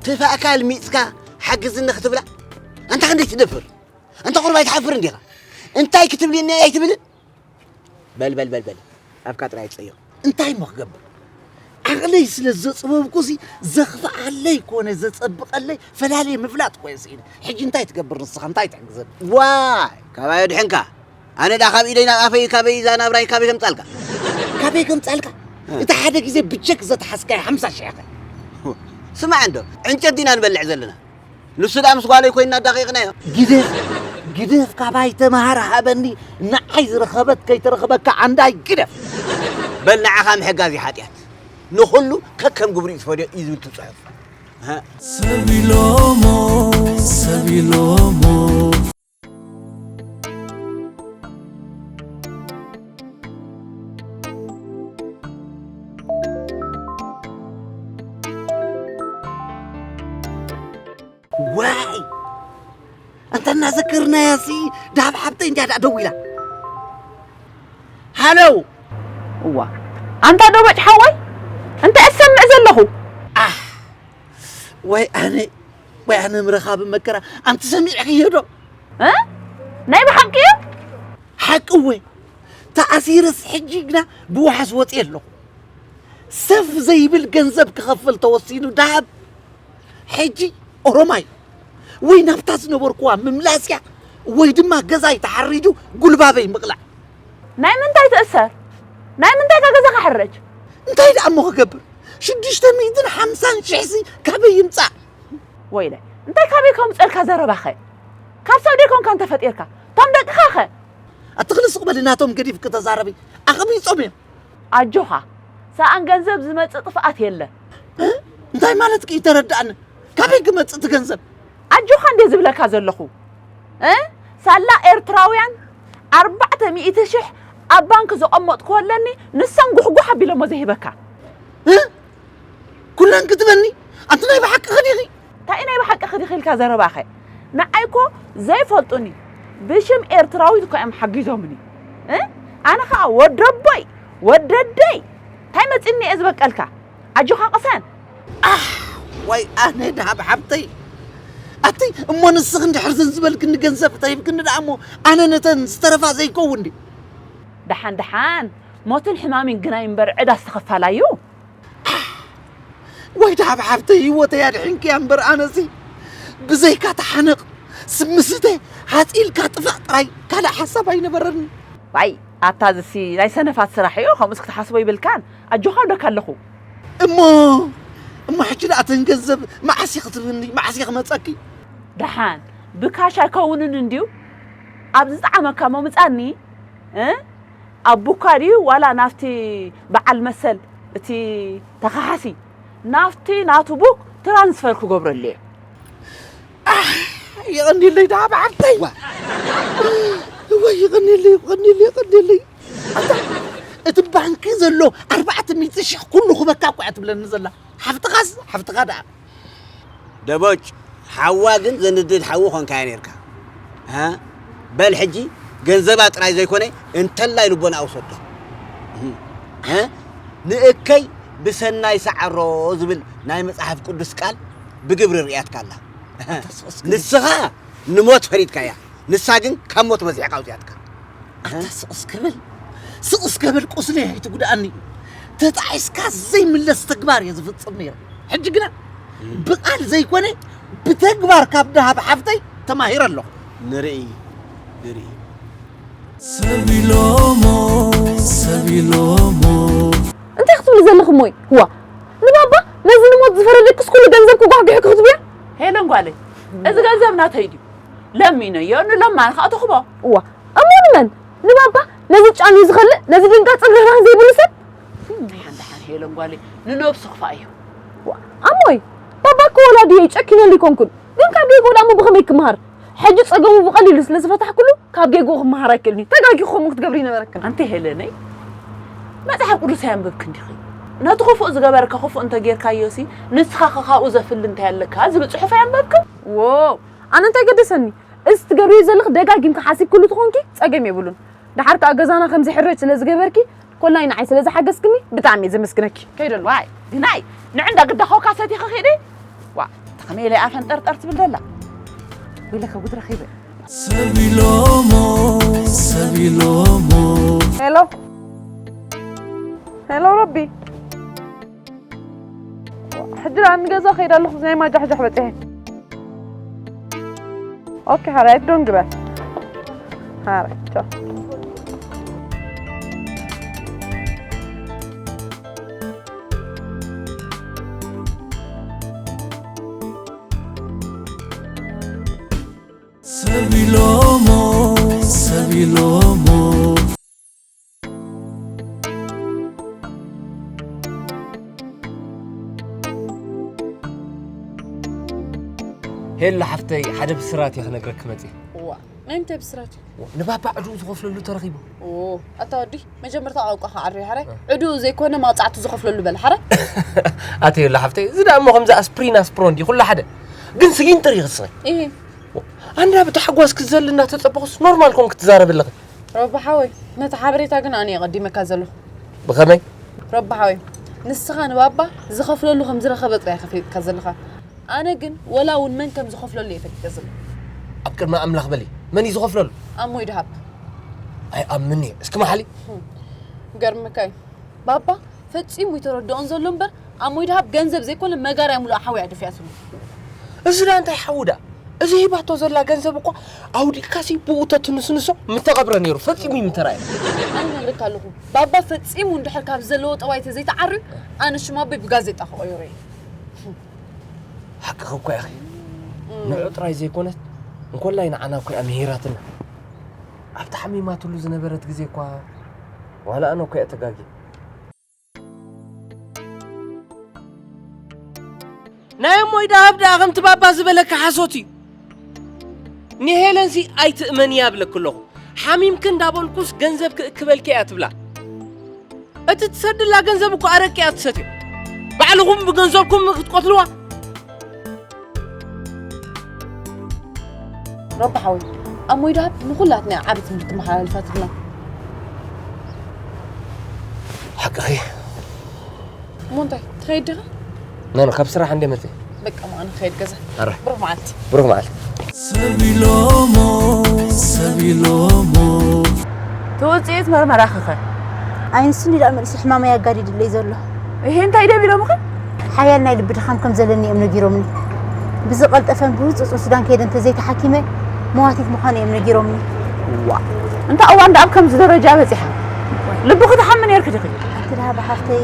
ተፋእካ ልሚጽካ ሓግዝኒ ክትብላ? ኣንታ ክንደይ ትደፍር? ኣንታ ቁሩብ ኣይትሓፍርን ዲኻ? እንታይ ክትብልኒ ኣይትብልን? በል፣ በል፣ በል፣ በል። ኣፍካ ጥራይ ጸዮ። እንታይ እሞ ክገብር? ዓቕለይ ስለ ዘጽበብኩሲ ዘኽፍኣለይ ኮነ ዘጸብቐለይ ፈላልየ ምፍላጥ እኮ እየ ስኢነ። ሕጂ እንታይ ትገብር ንስኻ? እንታይ ትሕግዘኒ? ዋይ፣ ካባይ ኣድሕንካ። ኣነ ደኣ ካብ ኢደይ ናብ ኣፈይ፣ ካበይ እዛ ናብራይ ካበይ ከምጻልካ? ካበይ ከምጻልካ? እ። እቲ ሓደ ግዜ ብቸክ ዘተሓዝካዮ ሓምሳ ሽሕ ከ? ስማዕ እንዶ፣ ዕንጨት ዲና ንበልዕ ዘለና? ንሱ ደኣ ምስ ጓለይ ኮይንና ኣዳቒቕናዮ። ግደፍ፣ ግደፍ፣ ካባይ ተመሃር ሃበኒ፣ ንዓይ ዝረኸበት ከይትረኽበካ ዓንዳይ ግደፍ። በል ንዓኻ ምሕጋዝ እዩ ሓጢኣት፣ ንኹሉ ከከም ግብሩ እዩ ዝፈድዮ እዩ ዝብል እቲ ጽሑፍ። ሃ። ሰብ ኢሎሞ፣ ሰብ ኢሎሞ። ዋይ! ኣንታ እናዘከርናያ ሲ ዳብ ሓብተይ እንድያ ደኣ ደዊላ። ሃሎ! እዋ፣ ኣንታ ደቦጭ ሓወይ፣ እንታይ እሰምዕ ዘለኹ? ኣህ! ወይ ኣነ፣ ወይ ኣነ ምረኻቢ መከራ፣ ኣንቲ ሰሚዕክዮ ዶ? እ? ናይ ብሓቂ እዩ? ሓቂ እወ። ተኣሲረስ ሕጂ ግና ብዋሕስ ወፅየ ኣለኹ። ሰፍ ዘይብል ገንዘብ ክኸፍል ተወሲኑ ደሃብ። ሕጂ ኦሮማይ ወይ ናብታ ዝነበርኩዋ ምምላስያ ወይ ድማ ገዛይ ተሓሪዱ ጉልባበይ ምቕላዕ። ናይ ምንታይ ትእሰር? ናይ ምንታይ ከ ገዛኻ ሕረጅ? እንታይ ደኣ እሞ ክገብር? ሽዱሽተ ሚእትን ሓምሳን ሽሕ ሲ ካበይ ይምጻእ? ወይለ እንታይ ካበይ ከምፀልካ ዘረባኸ? ካብ ሰብ ደይኮንካ እንተፈጢርካ እቶም ደቅኻ ኸ? ኣትኽሊ ስቕ በሊ ናቶም ገዲፍኪ ተዛረቢ። ኣቕቢጾም እዮም። ኣጆኻ ሰኣን ገንዘብ ዝመፅእ ጥፍኣት የለ። እንታይ ማለትኪ እዩ ተረዳእኒ። ካበይ ክመጽእ እቲ ገንዘብ? ኣጆኻ እንደ ዝብለካ ዘለኹ እ ሳላ ኤርትራውያን ኣርባዕተ ሚእቲ ሽሕ ኣብ ባንክ ዘቐመጥኩ ኣለኒ። ንሳን ጉሕጉሕ ኣቢሎሞ ዘይህበካ እ? ኩለን ክትበኒ ኣንቲ ናይ ብሓቂ ኸዲኺ? እንታይ ናይ ብሓቂ ክዲኺ ኢልካ ዘረባኸ? ንዓይ እኮ ዘይፈልጡኒ ብሽም ኤርትራዊት እኮ እዮም ሓጊዞምኒ። እ? ኣነ ኸዓ ወደቦይ ወደደይ እንታይ መፂኒ እየ ዝበቀልካ? ኣጆኻ ቅሰን። ኣሕ ወይ ኣነ ድሃብ ሓብተይ ኣቲ እሞ ንስኽ እንድሕር ዝን ዝበልክኒ ገንዘብ ተሂብክኒ ደኣ እሞ ኣነ ነተን ዝተረፋ ዘይከውን ድዩ? ደሓን ደሓን ሞትን ሕማምን ግናይ እምበር ዕዳ ዝተኸፋላዩ። ወይ ድሃብ ሓብተይ ህይወተይ ኣድሒንክያ እምበር ኣነሲ ብዘይካ ተሓነቕ ስምስተ ሃፂልካ ጥፋእ ጥራይ ካልእ ሓሳብ ኣይነበረኒ። ዋይ ኣታ ዝሲ ናይ ሰነፋት ስራሕ እዩ። ከምኡስ ክትሓስቦ ይብልካን። ኣጆኻ ኣለካ ኣለኹ። እሞ እሞ ሕጂ ደኣ ተን ገንዘብ መዓስ ክትብኒ መዓስ ክመፀኪ? ደሓን ብካሽ ኣይከውንን እንድዩ። ኣብ ዝጠዓመካ ሞ ምጻኒ እ ኣብ ቡካ ድዩ ዋላ ናብቲ በዓል መሰል እቲ ተኻሓሲ ናብቲ ናቱ ቡክ ትራንስፈር ክገብረሉ እየ። የቐኒለይ ደኣ ብዓብተይ። ወይ ይቐኒለይ ይቐኒለይ ይቐኒለይ። ኣታ እቲ ባንኪ ዘሎ ኣርባዕተ ሚእቲ ሽሕ ኩሉ ክበካ እኮ እያ ትብለኒ ዘላ። ሓፍትኻስ ሓፍትኻ ደኣ። ደቦጭ ሓዋ ግን ዘንድድ ሓዊ ኾንካያ ነርካ። በል ሕጂ ገንዘባ ጥራይ ዘይኮነ እንተላይ ልቦና ኣውሰዶ። ንእከይ ብሰናይ ሰዓሮ ዝብል ናይ መጽሓፍ ቅዱስ ቃል ብግብሪ ርእያትካ ኣላ። ንስኻ ንሞት ፈሪድካያ፣ ንሳ ግን ካብ ሞት መዚሕካ ኣውጺኣትካ። ኣታ ስቕ እስከ በል ስቕ እስከ በል ቁስለይ ኣይትጉድኣኒ። ተጣዒስካ ዘይምለስ ተግባር እየ ዝፍጽም ነይረ። ሕጂ ግና ብቓል ዘይኮነ ብተግባር ካብ ደሃብ ሓፍተይ ተማሂረ ኣለኹ። ንርኢ ንርኢ። ሰብ ኢሎሞ ሰብ ኢሎሞ እንታይ ክትብሉ ዘለኹም ወይ? ዋ ንባባ ነዚ ንሞት ዝፈረደክስ ኩሉ ገንዘብ ክጓሕጉሑ ክትብያ? ሄለን ጓለይ እዚ ገንዘብ ናተይ ድዩ? ለሚነዮ ንለማኒ ከዓ ትኽቦ። እዋ እሞ ንመን? ንባባ ነዚ ጫንዩ ዝኸልእ ነዚ ድንጋጽ ርህራህ ዘይብሉ ሰብ? ደሓን ደሓን ሄለን ጓለይ ንነብሱ ክፋእ እዩ። ኣሞይ ባባ እኮ ወላዲ እየ ጨኪነሉ ይኮንኩን ግን ካብ ጌግኡ ደኣ እሞ ብኸመይ ክመሃር? ሕጂ ጸገሙ ብቐሊሉ ስለ ዝፈታሕኩሉ ካብ ጌግኡ ክመሃር ኣይክእልን እዩ። ተጋጊኹ ከምኡ ክትገብሪ ይነበረክን። ኣንቲ ሄለነይ መጽሓፍ ቅዱስ ኣየንበብክን ዲኺ? ነቲ ክፉእ ዝገበረካ ክፉእ እንተ ጌርካዮሲ ንስኻ ከ ካብኡ ዘፍሊ እንታይ ኣለካ ዝብል ጽሑፍ ኣየንበብክን? ዎ ኣነ እንታይ ገደሰኒ? እዚ ትገብርዮ ዘለኺ ደጋጊምኪ ሓሲብክሉ ትኾንኪ ጸገም የብሉን። ደሓር ከኣ ገዛና ከም ዝሕረጅ ስለ ዝገበርኪ ኮላይ ንዓይ ስለ ዝሓገዝክኒ ብጣዕሚ እየ ዘመስግነኪ። ከይደሉ ዋይ ግናይ ንዕ እንዳ ግዳ ኮካ ሰቲኺ ኺዲ። ዋ ተኸመይ ኢለ ኣፈን ጠርጠር ትብል ደላ። ወይለከ ጉድ ረኺበ። ሰብ ኢሎሞ ሰብ ኢሎሞ ሄሎ ሄሎ ረቢ ሕጂ ደኣ ንገዛ ከይደ ኣለኹ ናይ ማጃሕጃሕ በፂሐ። ኦኬ ሓራይ ዶን ግበር ሓራይ ቻው። ሰብ ኢሎሞ ሰብ ኢሎሞ ሄሎ ሓፍተይ ሓደ ብስራት እየ ክነግረኪ መፅየ። እዋ ናይ ምንታይ ብስራት እዩ? ንባባ ዕድኡ ዝኸፍለሉ ተረኺቡ። ኦ ኣታ ወዲ መጀመርታ ቋንቋኻ ዓሪ ሓረ ዕድኡ ዘይኮነ መቕፃዕቱ ዝኸፍለሉ በል ሓረ። ኣቲ ሄሎ ሓፍተይ እዚ ደኣ እሞ ከምዚ ኣስፕሪን ኣስፕሮን ድዩ ኩሉ ሓደ። ግን ስጊንጥር እዩ ክስኸይ። እህ ኣንዳ ብታሕጓስ ክትዘሊ እናተጸበኹስ ኖርማል ኮንክ ትዛረቢ ኣለኺ። ረቢ ሓወይ ነቲ ሓበሬታ ግን ኣነ እየ ቀዲመካ ዘለኹ። ብኸመይ? ረቢ ሓወይ ንስኻ ንባባ ዝኸፍለሉ ከም ዝረኸበ ጥራይ ኢኻ ፈሊጥካ ዘለኻ። ኣነ ግን ወላ እውን መን ከም ዝኸፍለሉ እየ ፈሊጠ ዘለኹ። ኣብ ቅድሚ ኣምላኽ በሊ መን እዩ ዝኸፍለሉ? ኣሞይ ድሃብ። ኣይኣምን እየ እስኪ መሓሊ። ገርምካ እዩ ባባ ፈጺሙ ይተረድኦን ዘሎ እምበር ኣሞይ ድሃብ ገንዘብ ዘይኮነ መጋርያ ሙሉእ ሓውያ ደፊኣትሉ። እዚ ደኣ እንታይ ሓዊ ደኣ እዚ ሂባቶ ዘላ ገንዘብ እኳ ኣውዲቕካሲ ብኡ ተትንስንሶ ምተቐብረ ነይሩ። ፈጺሙ እዩ ምተራእየ። ኣነ ነግረካ ኣለኹ፣ ባባ ፈጺሙ እንድሕር ካብ ዘለዎ ጠባይ ተዘይተዓርዩ፣ ኣነ ሽም ኣቦይ ብጋዜጣ ክቕይሮ እየ። ሓቅኺ እኮ ኢኺ። ንዑ ጥራይ ዘይኮነት፣ እንኮላይ ንዓና እኮ እያ ምሂራትና። ኣብታ ሓሚማትሉ ዝነበረት ግዜ እኳ ዋላ ኣነ እኮ እየ ተጋግየ። ናይ እሞይ ደሃብ ደኣ ከምቲ ባባ ዝበለካ ሓሶት እዩ። ንሄለንሲ ኣይትእመንያ እብለኪ ኣለኹ። ሓሚምኪ እንዳበልኩስ ገንዘብ ክእክበልኪ እያ ትብላ። እቲ ትሰድላ ገንዘብ እኮ ኣረቂ እያ ትሰትዮ። ባዕልኹም ብገንዘብኩም ክትቆትልዋ። ረቢ ሓወይ፣ ኣሞይ ደሃብ ንኹላትና ዓቢ ትምህርቲ መሓላልፋትልና። ሓቅኺ። እሞ እንታይ ትኸይድ ዲኻ? ናኖ፣ ካብ ስራሕ እንደ መጽእ። በቃ፣ እሞ ኣነ ክኸይድ ገዛ። ኣረ። ብሩኽ መዓልቲ። ብሩኽ መዓልቲ። ሰብ ኢሎሞ፣ ሰብ ኢሎሞ። እቲ ውጽኢት መርመራኺኸ? ኣይንስኒ ደኣ መልሲ ሕማመይ ኣጋዲድለይ ዘሎ። እሄ፣ እንታይ ደም ኢሎምኸ? ሓያል ናይ ልቢ ድኻም ከም ዘለኒ እዮም ነጊሮምኒ። ብዝቐልጠፈን ብህጹጽን ሱዳን ከይደ እንተዘይተሓኪመ፣ መዋቲት ምዃነ እዮም ነጊሮምኒ። ዋ፣ እንታ እዋን ደኣ ኣብ ከምዚ ደረጃ በጺሓ? ልብኺ ትሓሚ ነይርኪ ዲኺ? ኣንቲ ደሃብ ሓፍተይ፣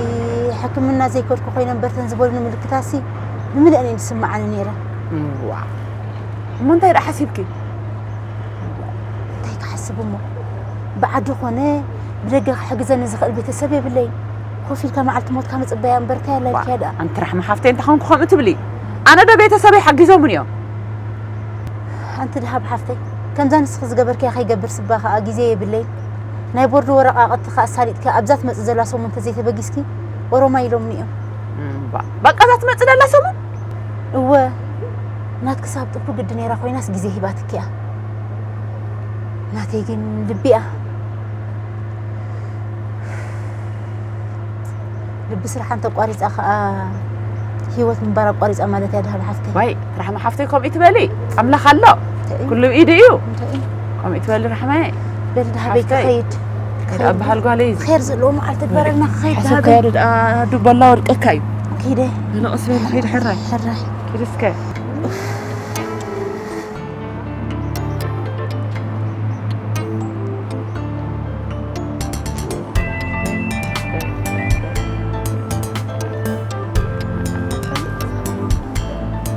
ሕክምና ዘይከድኩ ኮይነ እምበር፣ ተን ዝበሉኒ ምልክታሲ ብምልአን እየን ዝስምዓኒ ነይረን። ዋ፣ እሞ እንታይ ደኣ ሓሲብኪ? እንታይ ክሓስብ እሞ? ብዓዲ ኾነ ብደገ ክሕግዘኒ ዝኽእል ቤተሰብ የብለይን። ኮፍ ኢልካ መዓልቲ ሞትካ ምጽበያ እምበር እንታይ ኣላ ኢልካያ ደኣ? ኣንቲ ራሕማ ሓፍተይ፣ እንታይ ኾንኩ ከምኡ ትብሊ? ኣነ ዶ ቤተሰበይ ሓጊዞምኒ እዮም? ኣንቲ ደሃብ ሓፍተይ፣ ከምዛ ንስኺ ዝገበርክያ ከይገብር ስባ ኸኣ ግዜ የብለይን። ናይ ቦርድ ወረቓቕቲ ኸኣ ኣሳሊጥኪ ኣብዛ ትመጽእ ዘላ ሰሙን እንተዘይተበጊስኪ ኦሮማይ ኢሎምኒ እዮም። እምባ፣ በቃ እዛ ትመጽእ ዘላ ሰሙን? እወ፣ ናትኪ ሳብ ጥቡ ግዲ ነይራ ኮይናስ ግዜ ሂባትኪ እያ። ናተይ ግን ልቢ እያ። ልቢ ስራሓ እንተቋሪጻ ኸኣ ህይወት ምንባር ኣቋሪጻ ማለት እያ፣ ደሃብ ሓፍተይ። ዋይ፣ ራሕማ ሓፍተይ፣ ከምኡ ትበሊ? ኣምላኽ ኣሎ። እንታይ እዩ? ኩሉ ብኢዱ እዩ። እንታይ እዩ? ከምኡ ትበሊ ራሕማየ? በል ደሃበይ ሓፍተይ። ክኸይድ። ክኸይድ። ኣበሃል ጓለይ እዚ። ኸይር ዘለዎ መዓልቲ ግበረልና፣ ክኸይድ ሓሰብ ደሃበይ። ከያዱ ደኣ ዱበላ ወድቀካ እዩ። ኪደ። ንቕስ በል፣ ኸይድ ሕራይ። ሕራይ። ኪድ እስከ።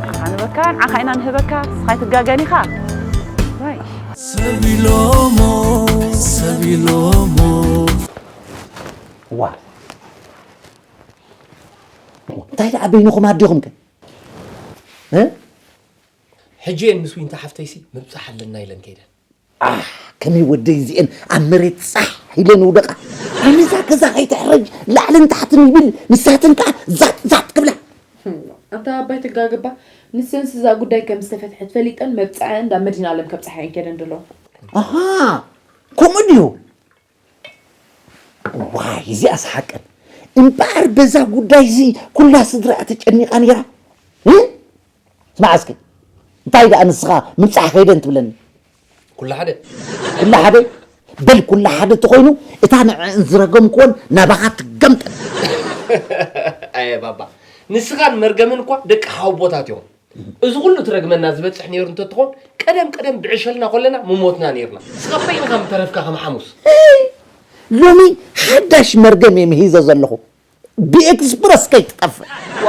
ንዓኻ ንበካ፣ ንዓኻ ኢና ንህበካ፣ ንስኻ ኣይትጋገን ኢኻ። ዋይ። ሰብ ኢሎሞ፣ ሰብ ኢሎሞ። ዋ። እንታይ ደኣ በይንኹም ኣዲኹም ከ? እ? ሕጂ እየን ምስ ዊንታ ሓፍተይሲ ምብጻሕ ኣለና ኢለን ከይደን። ኣህ፣ ከመይ ወደይ እዚኤን ኣብ መሬት ጻሕ ኢለን ይውደቓ። ኣነ እዛ ገዛ ከይትሕረጅ ላዕልን ታሕትን ይብል፣ ንሳተን ከኣ ዛጥ ዛጥ ክብላ። ኣንታ ኣባይ ትጋገባ፣ ንሰንስ እዛ ጉዳይ ከም ዝተፈትሐት ፈሊጠን መብጽዐን እንዳ መድህን ኣለም ከብጽሓ እየን ከይደን ዘለዋ። ኣሃ፣ ከምኡ ድዩ? ዋይ፣ እዚኣስ ሓቀን። እምበኣር በዛ ጉዳይ እዚ ኩላ ስድራኣ ተጨኒቓ ነይራ። እ? ስማዕ እስኪ፣ እንታይ ደኣ ንስኻ ምብጻሕ ከይደን ትብለኒ? ኩላ ሓደ። ኩላ ሓደ? በል ኩላ ሓደ ተኾይኑ፣ እታ ንዕእን ዝረገምክወን ናባኻ ትገምጠል። ኣየ ባባ፣ ንስኻን መርገምን እኳ ደቂ ሓወቦታት ኢኹም። እዚ ኩሉ ትረግመና ዝበጽሕ ነይሩ እንተትኾን፣ ቀደም ቀደም ብዕሸልና ኮለና ምሞትና ነይርና። ንስኻ በይንኻ ምተረፍካ ከም ሓሙስ። እይ! ሎሚ ሓዳሽ መርገም እየ ምሂዘ ዘለኹ። ብኤክስፕረስ ከይትጠፍእ። ዋ፣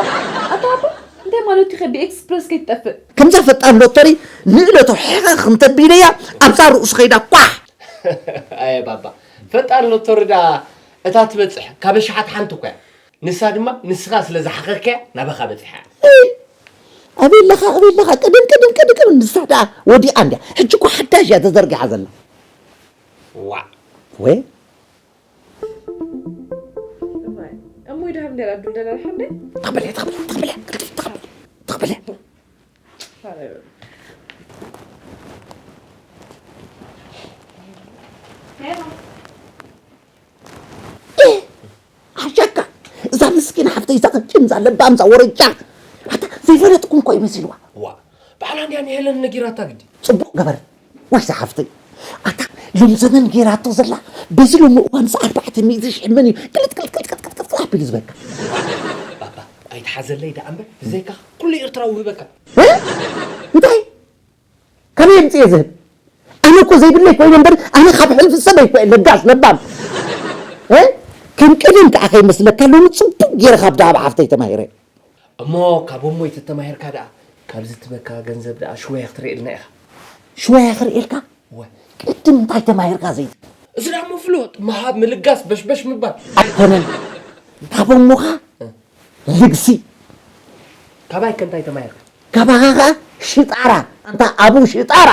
ኣታ ኣቦ፣ እንታይ ማለት እዩ ከ ብኤክስፕረስ ከይትጠፍእ? ከምዛ ፈጣን ሎተሪ ንእለቶ ሕኽኽ እንተቢለያ ኣብዛ ርእሱ ከይዳ ኳሕ። ኣየ ባባ፣ ፈጣን ሎተሪ ዳ እታ ትበጽሕ ካብ ኣሽሓት ሓንቲ እኮ እያ። ንሳ ድማ ንስኻ ስለ ዝሓኸኽካያ ናባኻ በጺሓ። እይ! ኣበይ ኣለኻ፣ ኣበይ ኣለኻ? ቅድም፣ ቅድም፣ ቅድም፣ ቅድም። ንሳ ደኣ ወዲቓ እንድያ። ሕጂ እኮ ሓዳሽ እያ ተዘርጊሓ ዘላ። ዋዕ። ወይ? እማይ፣ እሞ ይድሃብ እንዴ ኣዱ እንደና ሓንዴ? ተቕበለ፣ ተቕበለ፣ ተቕበለ፣ ተቕበለ፣ ተቕበለ። ሄሎ። ኤህ! ሓሻካ! እዛ ምስኪና ሓፍተይ፣ እዛ ቅጭን፣ እዛ ለባም፣ እዛ ወረጃ። ኣታ ዘይፈለጥኩም እኮ እዩ መሲልዋ። ዋ፣ ባዕላ እንድያ ንሄለን ነጊራታ ግዲ። ጽቡቕ ገበረት። ዋይ፣ እዛ ሓፍተይ። ኣታ ሎም ዘመን ጌራቶ ዘላ፣ በዚ ሎሚ እዋን እዛ ኣርባዕተ ሚእቲ ሺሕ መን እዩ ቅልጥ፣ ቅልጥ፣ ቅልጥ ኣቢሉ ዝበካ? ባባ፣ ኣይትሓዘለይ ደኣ እምበር፣ ብዘይካ ኩሉ ኤርትራዊ ውህበካ። እ? እንታይ? እየ ዝህብ። ኣነ እኮ ዘይብለይ ኮይነ እምበር፣ ኣነ ካብ ሕልፊ ሰብ ኣይኮ ለጋስ ለባም። እ? ከም ቀደም ከዓ ከይመስለካ፣ ሎሚ ጽቡቕ ገይረ ካብ ደሃብ ሓፍተይ ተማሂረ። እሞ ካብ እሞይ ተተማሂርካ ደኣ፣ ካብዚ ትበካ ገንዘብ ደኣ ሽወያ ክትርእየልና ኢኻ። ሽወያ ክርእየልካ? እወ። ቅድም እንታይ ተማሂርካ ዘይት? እዚ ደኣ እሞ ፍሎጥ፣ ምሃብ፣ ምልጋስ፣ በሽበሽ ምባል። ኣይኮነን። ካብ እሞኻ እ። ልግሲ። ካባይ ከ እንታይ ተማሂርካ? ካባኻ ኸኣ ሽጣራ። ኣንታ ኣቡ ሽጣራ።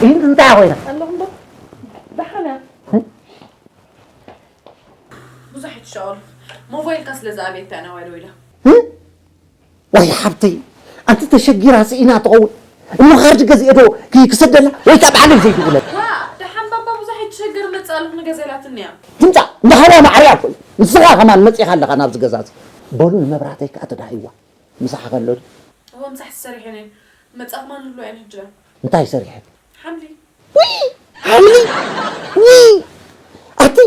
ይህን እንታይ ኮይና? ኣለኹም ዶ? ደሓን እያ። ብዙሕ ይትሻወሉ። ሞባይልካ ስለ ዝኣበየታ ኢና ዋይለ ወይላ። እ? ዋይ ሓብተይ፣ ኣንቲ ተሸጊራ ስኢና ትኸውን። እሞ ካርድ ገዚኤ ዶ ክ-፣ ክሰደላ? ወይ ካብ ዓለም ዘይድውለት? ዋ፣ ደሓን ባባ ብዙሕ ይትሸገር መጽእ ኣለኹ ንገዛ ኢላትኒ እያ። ትምጻእ፣ እንዳሃዋ ማዕርያ እኮ እዩ። ንስኻ ከማን መጺኻ ኣለኻ ናብዚ ገዛ እዚ። በሉ ንመብራህተይ ከኣ ተዳሂዋ። ምሳሕ ከሎ ድዩ? እወ፣ ምሳሕ ሰሪሐ ነይ። መጻ ከማን ንብሎ እያ ንህጅራ። እንታይ ሰሪሐ? ሓምሊ። ውይ! ሓምሊ! ውይ! ኣቲ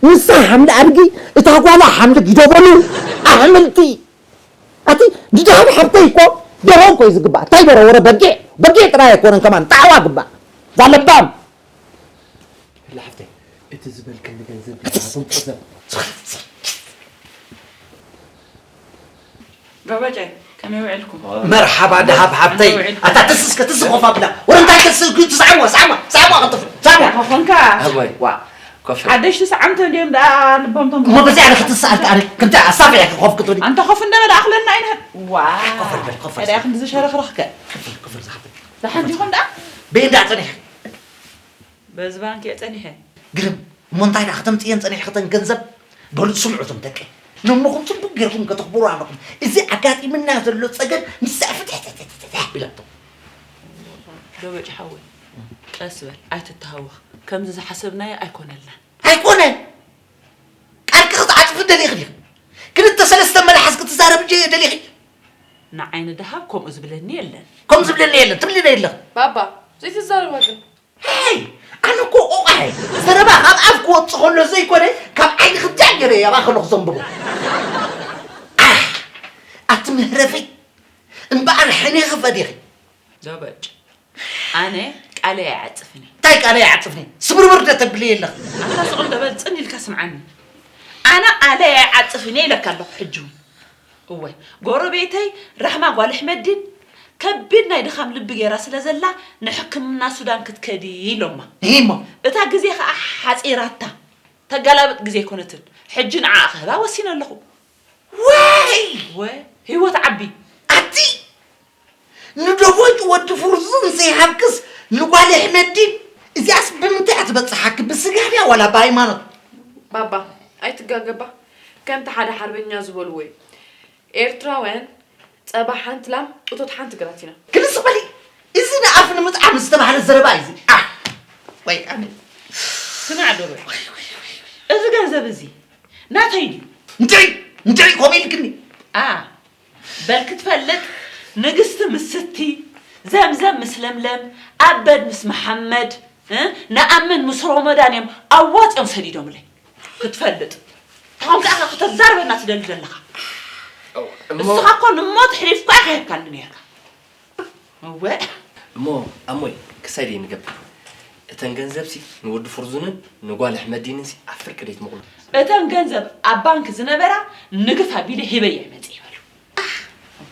ንሳ ሓምሊ ኣድጊ፣ እታ ጓላ ሓምሊ ጊደበሉ ኣሕምልቲ። ኣቲ ድዳብ ሓብተይ እኮ ደሮ እኮ እዩ ዝግባእ። እንታይ ደሮ? ወረ በጊዕ፣ በጊዕ ጥራይ ኣይኮነን ከማን፣ ጣዕዋ ግባእ። ዛለባም። ላ ሓፍተይ፣ እቲ ዝበልክኒ ገንዘብ ድዳብን ጥዘብ። ዶበጨ፣ ከመይ ውዕልኩም? መርሓባ ደሃብ ሓብተይ። ከመይ ውዕልኩም? ኣታ ትስስ ክትስ ኮፍ ኣብላ። ወረ እንታይ ክትስ ትስዓሞ፣ ሳዕሞ፣ ሳዕሞ ቅልጥፍ፣ ሳዕሞ። ዳኻ ኾንካ? ኣቦይ፣ ዋ፣ ኮፍ። ሓደሽቲ ሰዓምቲ እንዲዮም ደኣ ልቦም ቶም እሞ በዚ ኣነ ክትስኣል ኣነ ከምቲ ኣሳፊ ኮፍ ክትብሊ። ኣንታ ኮፍ እንደበለ ኣኽለና ኣይንህብ። ዋ። ኮፍ በል፣ ኮፍ በል። ታዲያ ክንዲ ዝሸረኽረኽከ? ኮፍ በል፣ ኮፍ በል፣ ዝሓፍተይ። ዝሓንቲ ይኹን ደኣ? በይ እንዳ ጸኒሐ። በዚ ባንክ እየ ጸኒሐ። ግርም፣ እሞ እንታይ ደኣ ከተምጽእየን ጸኒሕክተን ገንዘብ? በሉ ስምዑ እቶም ደቀይ። ነሞኹም ጽቡቕ ጌርኩም ከተኽብሩ ኣለኹም። እዚ ኣጋጢምና ዘሎ ጸገም ንሳ ፍትሕትሕትሕትሕ ኢላቶ። ዶበጭ ሓወይ፣ ቀስ በል፣ ኣይትተሃወኽ። ከምዚ ዝሓሰብናዮ ኣይኮነልናን። ኣይኮነ። ቃልኪ ክትዓጽፊ ደሊኺ ዲኺ? ክልተ ሰለስተ መልሓስ ክትዛረቢ ጀ-፣ ደሊኺ? ንዓይ ንደሃብ ከምኡ ዝብለኒ የለን። ከምኡ ዝብለኒ የለን ትብሊ ዶ የለኺ? ባባ፣ ዘይትዛረባ ግን። ሄይ! ኣነ እኮ ቆቋሕ እየ። ዘረባ ካብ ኣፍ ክወጽእ ከሎ ዘይኮነ፣ ካብ ዓይኒ ክልቲኣን ገይረ እየ ኣብ ኣኸሎ ክዘንብቦ። ኣህ! ኣቲ ምህረፈይ! እምበኣር ሕኔኺ ፈዲኺ። ዶበጭ፣ ኣነ ቃለይ ኣይዓጽፍን እየ። እንታይ ቃለይ ኣይዓጽፍን እየ? ስብርብር ዶ ተብሊ የለኺ? ኣታ ስቕ እንዶ በል፣ ጽን ኢልካ ስምዓኒ። ኣነ ቃለይ ኣይዓጽፍን እየ ኢለካ ኣለኹ ሕጂ እውን። እወ፣ ጎረቤተይ ራህማ ጓል ኣሕመዲን ከቢድ ናይ ድኻም ልቢ ገይራ ስለ ዘላ ንሕክምና ሱዳን ክትከዲ ኢሎማ። እሞ? እታ ግዜ ኸኣ ሓጺራታ። ተጋላብጥ ግዜ ኣይኮነትን። ሕጂ ንዓኣ ክህባ ወሲነ ኣለኹ። ወይ! ወ-፣ ህይወት ዓቢ። ኣቲ ንደቦጭ ወዲ ፍርዙን ዘይሃብክስ ንጓል ኣሕመዲን፣ እዚኣስ ብምንታይ እያ ትበጽሓኪ? ብስጋ ድያ ዋላ ብሃይማኖት? ባባ፣ ኣይትጋገባ። ከምቲ ሓደ ሓርበኛ ዝበልዎ እዩ። ኤርትራውያን ጸባ ሓንቲ ላም፣ እቶት ሓንቲ ግራት ኢና። ግልጽ በሊ። እዚ ንኣፍ ንምጥዓም ዝተባህለ ዘረባ እዩ እዚ። ኣህ! ወይ ኣነ። ስማዕ ዶበ። ወይ፣ ወይ፣ ወይ፣ ወይ። እዚ ገንዘብ እዚ ናተይ ድዩ? እንታይ? እንታይ ከምኡ ኢልክኒ? ኣ፣ በል ክትፈልጥ፣ ንግስቲ ምስ ስቲ፣ ዘምዘም ምስ ለምለም፣ ኣበድ ምስ መሓመድ፣ እ፣ ነኣምን ምስ ሮመዳን እዮም ኣዋጺኦም ሰዲዶምለይ። ክትፈልጥ። ታኾም ከኣ ከተዛርበና ትደሊ ዘለኻ። እሞ እስኻ እኮ ንሞት ሕሊፍካ ኢኻ ሂብካኒ ነይርካ። እወ። እሞ ኣሞይ፣ ክሳይ ደይ ንገብር። እተን ገንዘብሲ ንወዲ ፍርዙንን ንጓል ኣሕመዲንንሲ ኣብ ፍርቂ ደይ ትመቕሉ። እተን ገንዘብ ኣብ ባንክ ዝነበራ ንግፍ ኣቢለ ሂበያ መጽእ ይበሉ።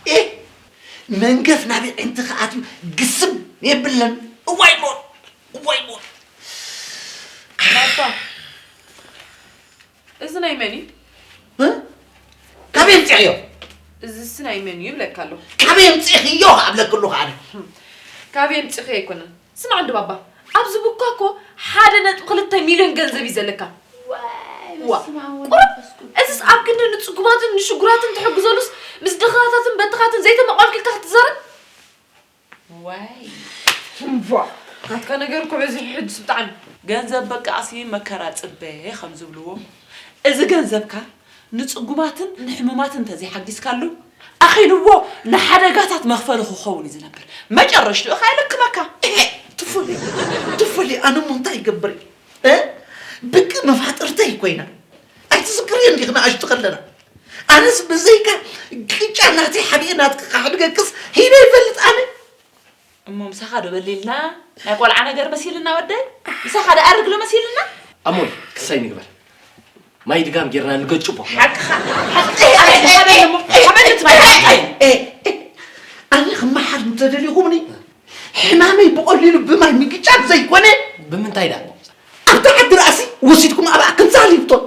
ኤ! መንገፍ ናብ ኣዒንቲ ክኣትዩ ግስም የብለን። እዋይ ሞት! እዋይ ሞት! ባባ፣ እዚ ናይ መን እዩ? እ? ካበይ ኣምጺእኽዮ? እዚስ ናይ መን እዩ ይብለካ ኣለኹ። ካበይ ኣምጺእኽዮ ኣብለኪ ኣለኹ ኣነ። ካበይ ኣምጺእኽዮ ኣይኮነን። ስማዕ እንዶ ባባ፣ ኣብዚ ቡኳ እኮ ሓደ ነጥቢ ክልተ ሚልዮን ገንዘብ እዩ ዘለካ። ዋይ፣ ዋ፣ በስመ ኣብ ወወልድ ቁሩብ ወመንፈስ ቅዱስ። እዚስ ኣብ ክንዲ ንጽጉማትን ንሽጉራትን ትሕግዘሉስ ምስ ድኻታትን በትኻትን ዘይተመቐልክልካ ክትዛረብ? ዋይ። እምቧ፣ ናትካ ነገር እኮ በዚሑ ሕጅስ ብጣዕሚ። ገንዘብ በቃ ኣስሊ መከራ ጽበ ከም ዝብልዎ፣ እዚ ገንዘብካ ንጽጉማትን ንሕሙማትን እንተዘይሓጊዝካሉ፣ ኣኺልዎ ንሓደጋታት መኽፈሊ ክኸውን እዩ ዝነብር። መጨረሽትኡ ኸኣ የለክመካ። እሄ፣ ትፈሊ፣ ትፈሊ፣ ኣነ እሞ እንታይ ይገብር እየ? እ? ብቂ መፋጥርተይ ኮይና። ኣይትዝክርየን ዲኺ ንኣሽቱ ከለና? ኣነስ ብዘይካ ቅጫ ናተይ ሓቢኤ ናትካ ክሓድገክስ ሂበ ይፈልጥ ኣነ። እሞ ምሳኻ ዶ በሊልና ናይ ቆልዓ ነገር መሲልና ወደይ? ምሳኻ ዶ ኣርግ ዶ መሲልና? ኣሞይ ክሳይ ንግበር። ማይ ድጋም ጌርና ንገጭቦ። ሓቅኻ ሓቅኻ ሓበን እሞ ሓበን ትባይ ሓቅኻ እዩ። ኣነ ክመሓር እንተደሊኹምኒ ሕማመይ ብቐሊሉ ብማይ ምግጫብ ዘይኮነ ብምንታይ ዳ ኣብታ ዓዲ ራእሲ ወሲድኩም ኣብኣ ክንሳል ይብቶን